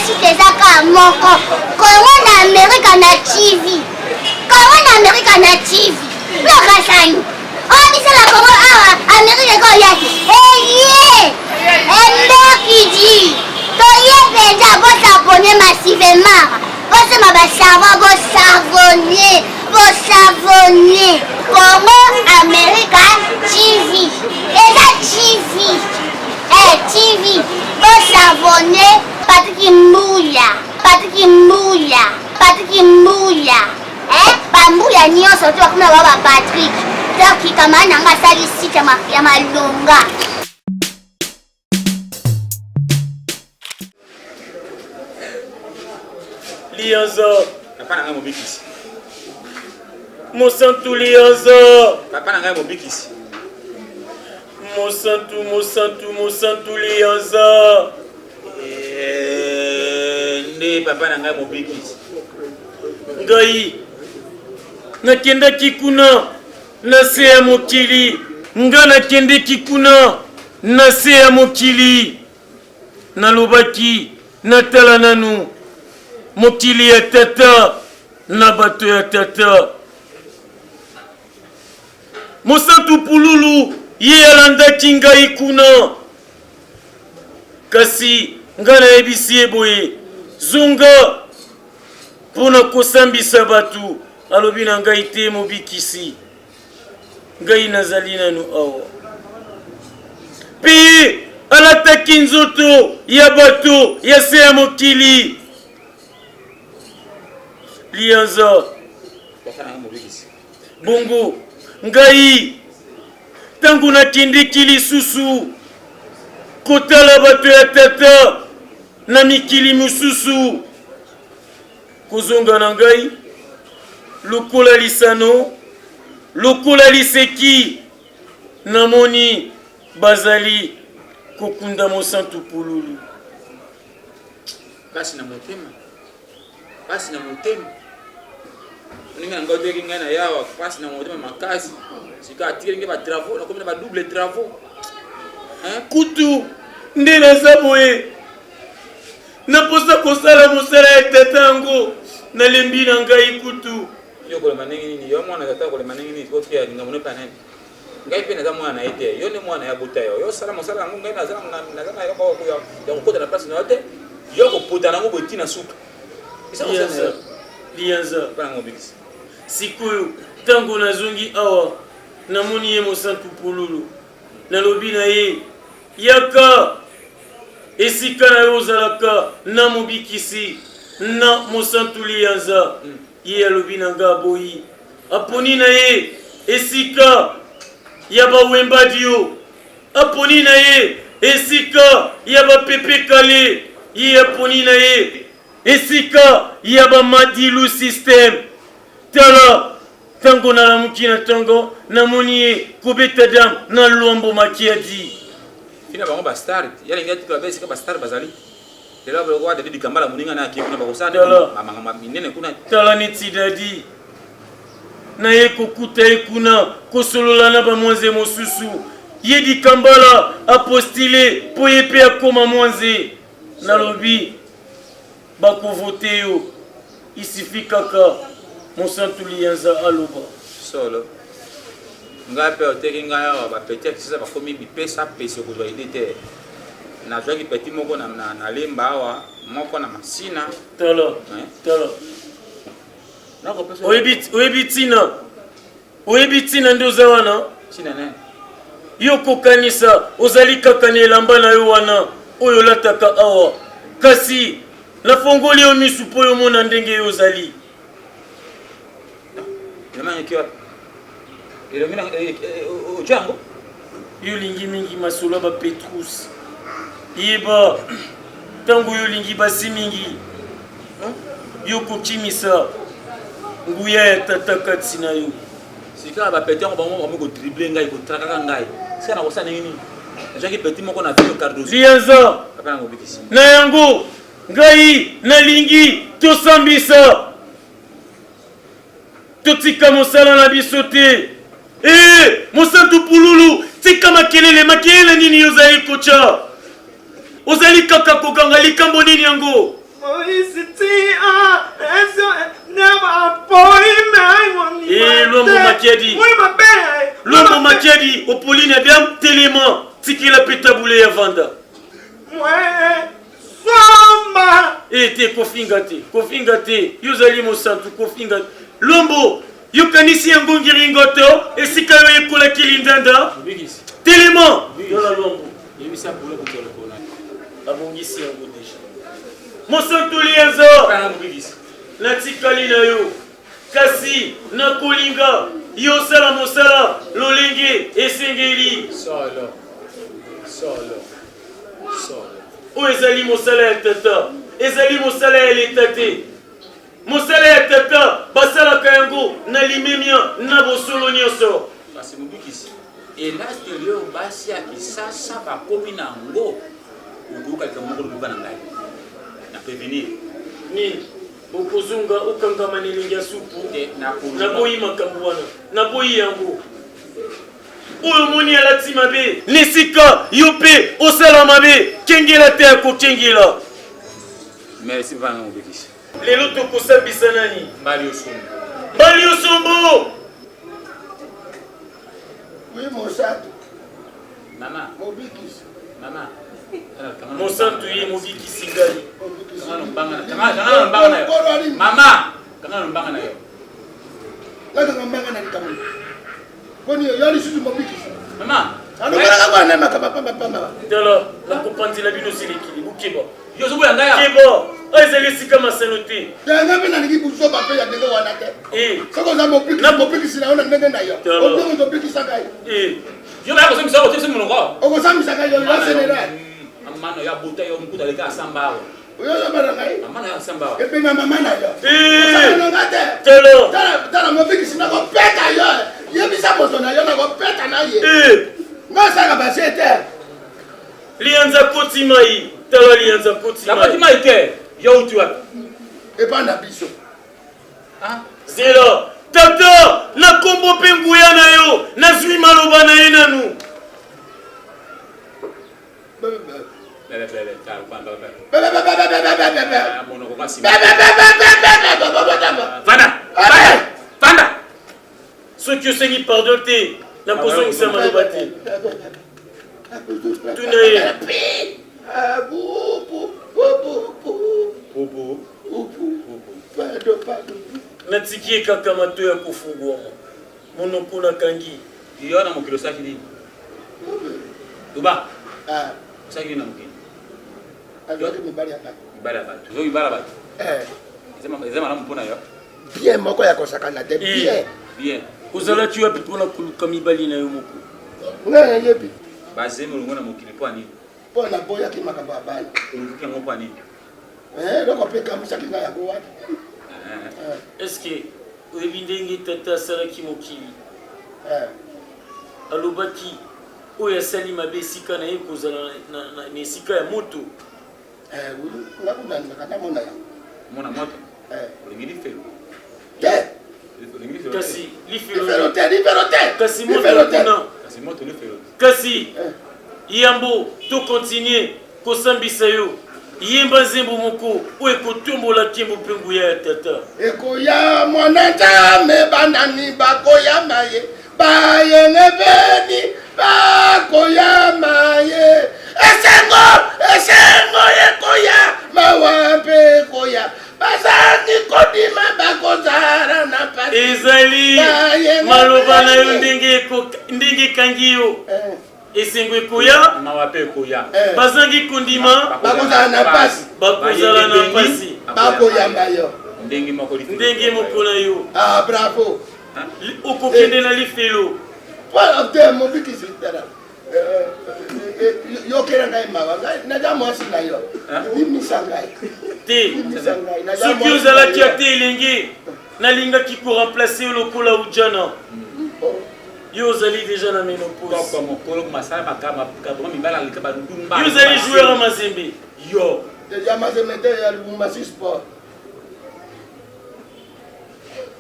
site eza kaka moko Congo na Amerika na TV Congo na Amerika na TV lokasani oyo biso na Congo awa Amerika ekoya te eye embekidi toye mpenza bosabone massivement bosomba basavon bosavone bosavone Congo Amerika TV eza TV eh TV bosavone Patrick Mbuya Patrick Mbuya Patrick Mbuya eh ba Mbuya nyonso to bakoma ba ba Patrick donc camarade na nga asali site ya malonga. Lianza. Papa na ngai mobikisi. Mosantu Lianza. Papa na ngai mobikisi. Mosantu, mosantu, mosantu Lianza. Eh, nde papa na ngai mobikisi. Ngai nakendaki kuna na se ya mokili. Nga nakendeki kuna na se ya mokili. Nalobaki, Natala nanu mokili ya tata na bato ya tata. Mosantu Pululu ye alandaki ngai kuna, kasi ngai nayebisi ye boye, Zonga mpo na kosambisa bato. Alobi na ngai te, Mobikisi. Ngai nazali nanu awa. Mpe ye alataki nzoto ya bato ya se ya mokili. Lianza. Bongo ngai ntango nakendeki lisusu kotala bato ya tata na mikili mosusu, Kozonga na ngai lokola lisano, lokola liseki, namoni bazali kokunda mosantu pululu. Pasi na motema, pasi na motema. Ndenge na ngai otoyaki ngai na yawa, pasi na motema makasi. Sika atikeli ngai ba travaux, nakomi na ba double travaux. Hein? Kutu nde naza boye Na posa kosala mosala ya tata yango nalembi na ngai kutu. Yo kolema ndenge nini? Yo mwana tata kolema ndenge nini? Otia lingambo no epai nani? Ngai mpe naza mwana na ye te. Yo nde mwana ya bota yo. Yo sala mosala yango ngai naza naza na eloko ya kokota na place na yo te. Yo kopota na yango boye tina suka. Lianza. Lianza. Sikoyo ntango nazongi awa namoni ye mosantu pululu. Nalobi na ye yaka Esika na yo ozalaka na Mobikisi na Mosantu Liyanza. Ye alobi na nga aboyi. Aponi na ye esika ya ba Wembadio. Aponi na ye esika ya ba Pepe Kale. Ye aponi na ye esika ya ba Madilu System. Tala Tango nalamuki na tongo, namoni ye kobeta dame na Luambo Makiadi. Fina bango ba star, ya lingi atikala be esika ba star bazali. Lelo boloko wa David Dikambala moninga na ake kuna bakosala nde makambo minene kuna. Tala neti Dadi naye kokuta ye kuna kosolola na bamwanze mosusu. Ye Dikambala apostile mpo ye mpe akoma mwanze. Nalobi Bako voter yo il suffit kaka Mosantu Liyanza aloba. Solo. Ngai pe oteki ngai awa ba petit ya Kinshasa bakomi bipesa pesi okozwa idee te. Nazwaki petit moko na, na, na Lemba awa, moko na Masina. Tala, tala. Oyebi, oyebi tina Oyebi ntina nde oza wana? Ntina nani? Yo kokanisa ozali kaka na elamba na yo wana oyo olataka awa, kasi nafongoli yo misu mpo yo omona ndenge yo ozali. Otya yango? Yo olingi mingi masolo ya bapetrus. Yeba, ntango yo olingi basi mingi, Yo kokimisa nguya ya tata kati na yo. Sika ba petit yango bango bakomi ko dribbler ngai ko trakaka ngai. Sika na kosala ndenge nini? Nazwaki petit moko na Vino Cardozo. Lianza. Papa na mobikisi. Na yango ngai nalingi tosambisa. Totika mosala na biso te. Ee mosantu pululu, tika makelele. Makelele nini yo ozali kotya? Ozali kaka kokanga likambo nini yango? Eh, Lombo Makiadi. Lombo Makiadi, opoli na biam telema tikela pe tabule ya vanda. Eh, te kofinga te, kofinga te. Yo ozali mosantu kofinga. Lombo, yokanisi yango ngiringoto esika yo yekolaki lindanda. Telema. Yola Lombo. Yebisa boulot kutu lokolo na. Abongisi yango deja. Mosantu Lianza. Natikali na yo kasi nakolinga yo osala mosala lolenge esengeli. Solo. Solo. Solo. Oyo ezali mosala ya tata, ezali mosala ya leta te. Mosala ya tata basalaka yango na limemia na bosolo nyonso. Kasi mobikisi, elateli oyo basi ya Kisasa bakomi na yango, okoyoka likambo moko lokoka na ngai na prevenir. Nini? Okozonga okangama na elengi ya supu? Naboyi makambo wana, naboyi yango. Oyo omoni alati mabe, na esika yo mpe osala mabe, kengela te ya kokengela. Merci vanga mobikisi. Lelo tokosambisa nani? Mbali Osombo. Mbali Osombo. Oui, mosantu. Mama. Mobikisi. Mama. Mosantu ye mobikisi ngai. Kanga mbanga na kanga mbanga na yo. Mama, kanga mbanga na yo. Kanga mbanga na likambo. Boni yo lisusu mobikisi. Mama. Alongolaka bana makaba pamba pamba. Tala, nakopanzela bino selekili, bokeba. Yo ozoboya ngai awa. Keba, oyo ezali esika masano te. Yanga mpe nalingi buzoba mpe ya ndenge wana te. Eh. Soki oza mobikisi, mobikisi na yo na ndenge na yo. Okoki kozobikisa ngai. Eh. Yo baya kosambisa yo kotiisa monoko. Okosambisa ngai yo yo general. Mama na yo abota yo mokuta aleka asamba awa. Oyo ozobana ngai. Mama na yo asamba awa. Epenga mama na yo. Eh. Osakana nga te. Tala. Tala tala mobikisi nakopeta yo. Yebisa moto na yo nakopeta na ye. Eh. Nga osalaka base te. Liyanza koti mai. Tala liyanza koti mai. Nakoti mai te. Yo uti wapi? Epa na biso. Ah. Zela. Tata, na kombo mpe nguya na yo, nazwi maloba na ye nanu. Vanda. Vanda. Soki osengi pardon te, nakozongisa maloba te. Tuna ye. Natiki ye kaka mato ya kofungwama, monoko nakangi. Yo na mokili osalaki nini? Loba. Osalaki nini na mokili? Mibali ya bato. Mibali ya bato. Ozo mibali ya bato. Eza malamu mpo na yo. Bien moko ya kosakana te bien. Bien. Ozalaki wapi mpo na koluka mibali na yo moko? Ngai nayebi. Bazemi olongwe na mokili mpo ya nini? Mpo naboyaki makambo ya bana. Olukaki yango mpo ya nini? Eloko mpe ekamwisaki ngai yango wana. Est-ce oyebi ndenge tata asalaki mokili? Alobaki oyo asali mabe esika na ye kozala na esika ya moto. Nga kuna nalingaka namona yango. Mona moto? Olingi lifelo? Te. Kasi lifelo te, lifelo te. Kasi moto kuna. Kasi moto lifelo. Kasi yambo to continuer kosambisa yo, yemba nzembo moko oyo ekotombola nkembo mpe nguya ya tata. Ekoya mwana Nzambe, banani bakoyamba ye? Bayengebeni bakoyamba ye. Esengo, esengo ekoya, mawa mpe ekoya. Bazangi kondima bakozala na mpasi. Ezali maloba na yo ndenge ekangi yo. Esengo ekoya, mawa mpe ekoya. Bazangi kondima bakozala na mpasi, bakozala na mpasi, bakoyamba yo ndenge moko ndenge moko na yo. Ah, bravo. Okokende na lifelo. Te mobikisi tala yokela ngai mawa, naza mwasi na yo, limisa ngai te. Soki ozalaki ata elenge, nalingaki koremplace yo lokola ujana. Yo ozali deja na menopause. Yo ozali joueur ya Mazembe. Yo ya Mazembe te, ya Lubumbashi Sport.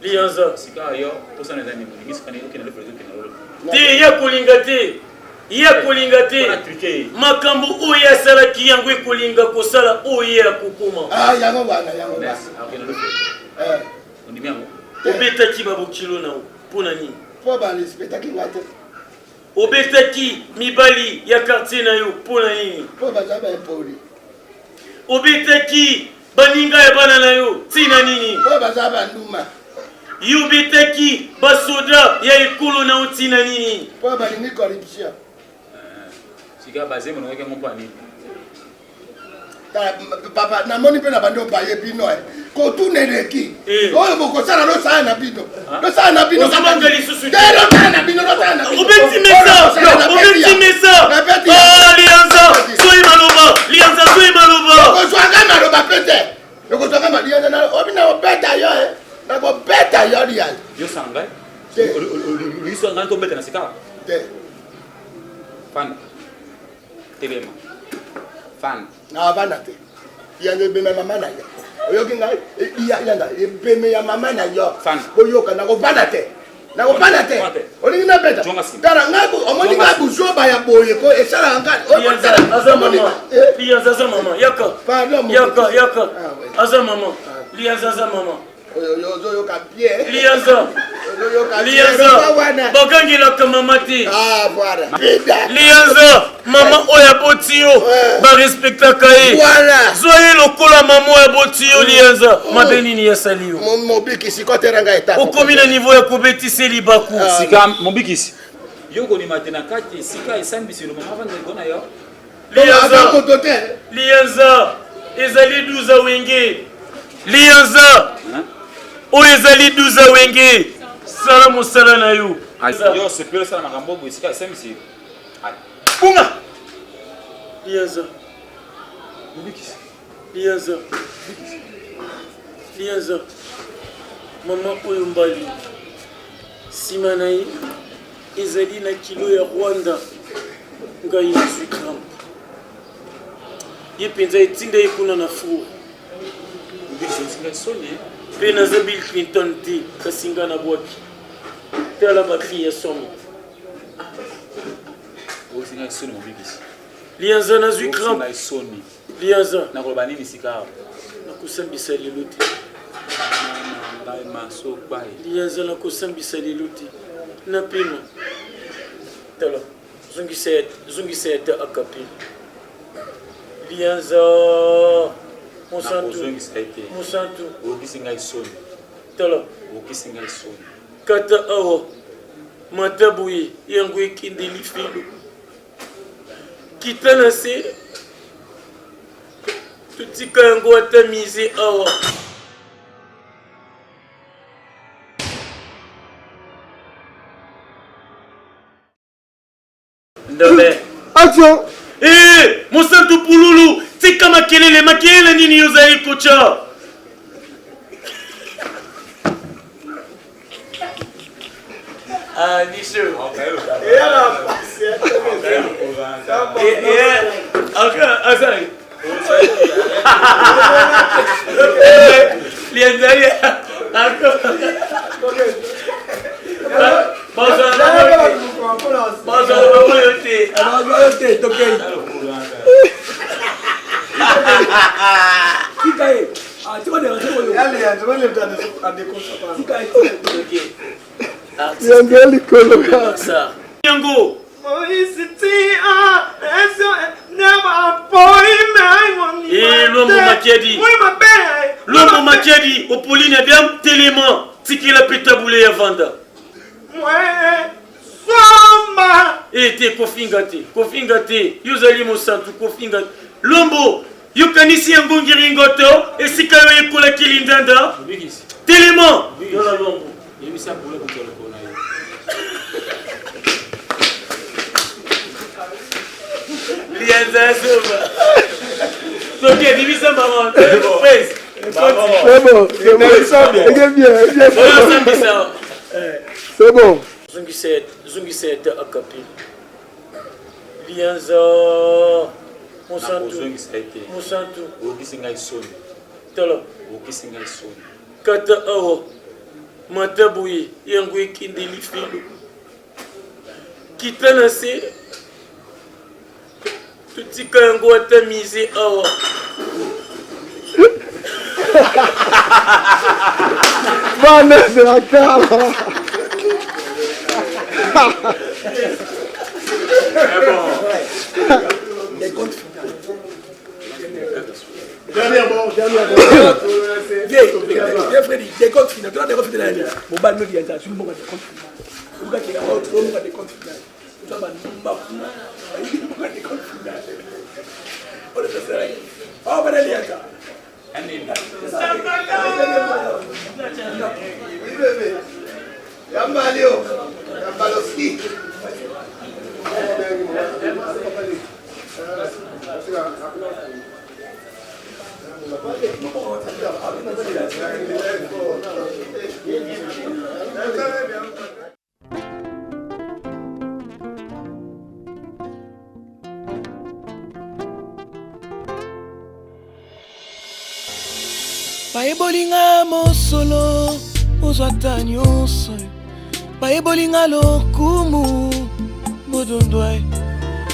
Liyanza sika yo posana eza nini? Olingi sika okende lofelo, okende lolo te, ya kolinga te. Ye akolinga te makambo oyo ye asalaki yango ekolinga kosala oyo ye akokoma. Ah, yango wana yango wana. Eh. Obetaki babokilo na yo mpo na nini? Mpo barespectaki ngai te. Obetaki mibali ya quartier na yo mpo na nini? Mpo baza baimpoli. Obetaki baninga ya bana na yo ntina nini? Mpo baza banduma. Yo obetaki basoda ya ekolo na yo ntina nini? Mpo balingi corruption. Eh, sika bazembo nayoki yango mpo ya nini? Papa, namoni mpe na bandi obaye bino eh. Kotuna eleki eh. Oyo bokosala losala na bino, losala na bino lisusu te, losala na bino, losala na bino. Obeti mesa, obeti mesa. Ah, lianza soyi maloba, lianza soyi maloba. Okozwanga maloba mpe te, okozwanga lianza obi na obeta yo eh. Nakobeta yo lianza. Yo sanga liso ngai tobeta na sika te. Fanda, telema, fanda. Na bana te. Yanga ebeme mama na yo. Oyoki ngai? Yanga ebeme ya mama na yo. Boyoka nakovanda te. Nakovanda te. Olingi nabeta? Tala ngai omoni ngai buzoba ya boye ko esalaka ngai. Aza mama. Liyanza aza mama. Yaka. Yaka yaka. Ah, aza mama. Liyanza aza mama. Ozoyoka bien. Liyanza. Liyanza. Bagangelaka mama te. Ah, voilà. Liyanza, mama oyo aboti yo, barespektaka ye. Voilà. Zwa ye lokola mama oyo aboti yo, Liyanza. Oh. Mabe nini yasali yo? Mobikisi kotela ngai etako. Okomi na niveau ya kobetisa libaku. Ah. Sika mobikisi. Yo konima te na kati esika esambiselo mama avanda likolo na yo. Liyanza, Liyanza ezali 12 wenge. Liyanza oyo ezali 12 wenge. Sala mosala na yo. Yo sepelo sala makambo boye esika esambiselo. Bunga. Liyanza. Mobikisi. Liyanza. Liyanza. Mama oyo mbali. Sima na ye ezali na kilo ya Rwanda. Ngai nazwi crampe. Ye mpenza etinda ye kuna na four. Mpe naza Bill Clinton te, kasi ngai nabwaki. Tala bakri ya somo. Lianza nazwi crampe. Lianza. Nakoloba nini sika awa? Nakosambisa lelo te. Lianza nakosambisa lelo te. Napema. Tala. Zongisa ya zongisa ya ta akapi. Lianza. Mosantu. Mosantu. Okisi ngai soni. Tala. Okisi ngai soni. Kata awa. Mata boye yango ekende lifelo. Kita na se. Totika yango ata mise awa. Ndombe. Action. Eh, mosantu pululu, tika makelele, makelele nini yo ozali kotya? Ah, Nisho. Yango likolo yango Lombo Makiadi, Lombo Makiadi, opoli na biam telema, tikela pe tabule ya vanda. E te kofinga te, kofinga te, yo ozali mosantu kofinga. Lombo, yokanisi yango ngiringoto, esika yo yekolaki lindanda. Telema, yola Lombo. Yebisa boule kutu lokolo na yo. Lianza zoba. Toke bibisa maman. Prince. C'est bon, c'est bon. C'est bien, bien. C'est bon. Zongisa zongisa ata akapi. Lianza. Mosantu. Mosantu. Okisi ngai soni. Tala. Okisi ngai soni. Kata awa. Mata boye yango ekende lifelo. Kita na se. Totika yango ata musée awa. Bana de la cave. Dernier mot, dernier mot. Viens, Freddy, décompte final. Toi, décompte final. Mobile, nous, il y a un décompte final. Décompte final. Yambalio, Yambaloski. Bayeboli nga mosolo ozwa ata nyonso, bayeboli nga lokumu bodondwa,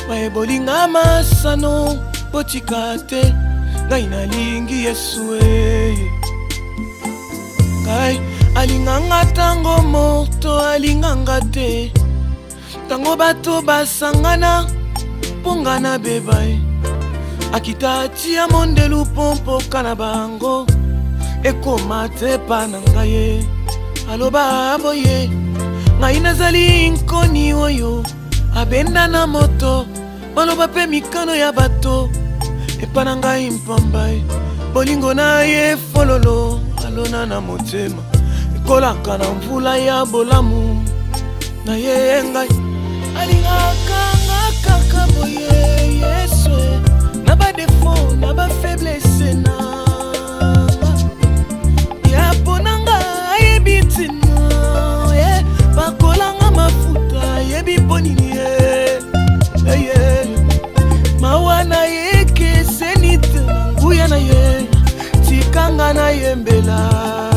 bayeboli nga masano botika te, ngai nalingi Yesu e. Ngai alinganga ntango moto alinganga te, ntango bato basangana mpo nga na beba ye, akita tia mondelu mpo mpoka na bango ekoma te pa na ngai ye. Aloba boye, ngai nazali nkoni oyo abenda na moto, maloba mpe mikano ya bato epa na ngai mpamba ye. Bolingo na ye fololo alona na motema ekolaka na mvula ya bolamu na ye. Ngai alingaka nga kaka boye Yesu, na badefo na bafaiblesse na ya mpo na nga ayebi ntina ye, bakolanga mafuta ayebi mpo nini ye eye, mawa na ye ekeseni te na nguya na ye, tikanga nayembela.